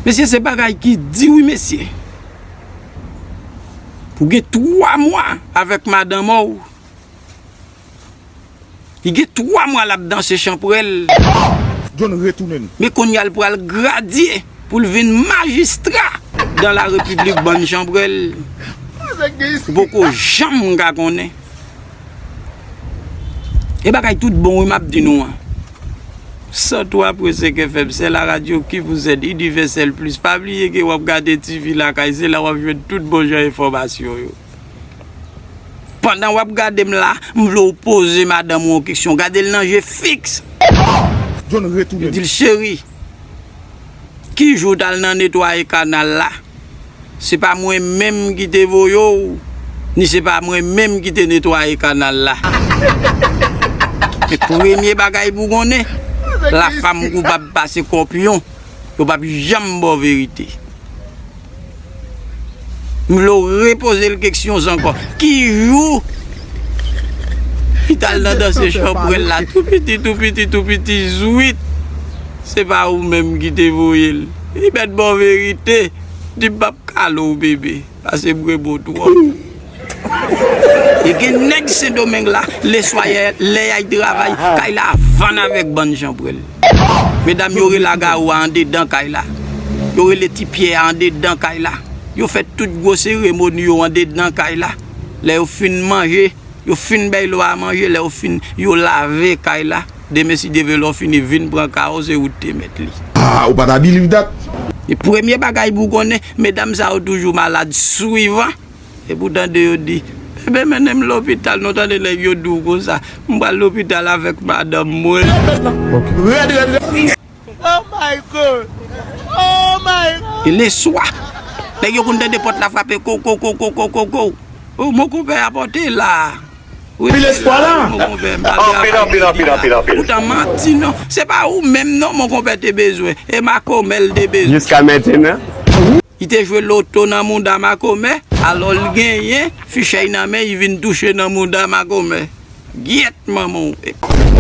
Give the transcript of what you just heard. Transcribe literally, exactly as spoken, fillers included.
Mesye, se bagay ki di wi, mesye. Pou gen twa mwa avèk madanm ou. Li gen twa mwa l ap danse chanpwèl. John retounen. Men kounye a l pral gradye pou l vin majistra dans la République, bann chanpwèl. Ou poko janm ka konnen. E bagay tout bon wi m ap di nou an. Cent trois point cinq F M, c'est la radio qui vous aide, Universel Plus. Pa bliye ke w ap gade T V lakay, se la w ap jwenn tout bon jan enfòmasyon yo. Pandan w ap gade m la, m vle w poze madanm ou yon kesyon. Gade l nan je fiks. John retounen. Li di l, cheri, ki jou w t al nan netwaye kanal la? Se pa mwen menm ki te voye w, ni se pa mwen menm ki te netwaye kanal la. Men premye bagay pou w konnen, la femme coupable pase kòpyon, yo p ap janm ba w verite. M vle w repoze l keksyon ankò. Ki jou li t al nan danse chanpwèl la, tou piti, tou piti, tou piti, zwit. Se pa ou menm ki te voye l. Li mèt ba w verite. Di m p ap kale w, bebe. Pase m renmen w twòp. E gen nèg Sendomeng la, leswa, lè y al travay, kay la vann avèk bann chanpwèl. Medam yo rele agawou a andedan kay la. Yo rele ti pyè a andedan kay la. Yo fè tout gwo seremoni yo andedan kay la. Lè yo fin manje, yo fin bay lwa a manje, lè yo fin, yo lave kay la. Demen, si Dye vle, lè w fini vin pran ka w, se ou te mèt li. Ah, ou pa ta believe that? E premye bagay pou w konnen, medam sa yo toujou malad swivan. E pou w tande yo di, bebe, mennen m lopital, non, tande nèg yo di w konsa, m pral lopital avèk madanm mwen. Oh my God! Oh my God! E leswa, nèg yo konn tande pòt la frape, ko, ko, ko, ko, ko, ko, ko. Oh, mon konpè a pote la. Wi, mon konpè, m pa gen afè medikal. Poutan manti non. Se pa ou menm non, mon konpè te bezwen. E makomè l te bezwen. Jiska mentnan. Li te jwe loto nan mouda makomè, alò l genyen, fichèy nan men, li vin touche nan mouda makomè. Gyèt manman w.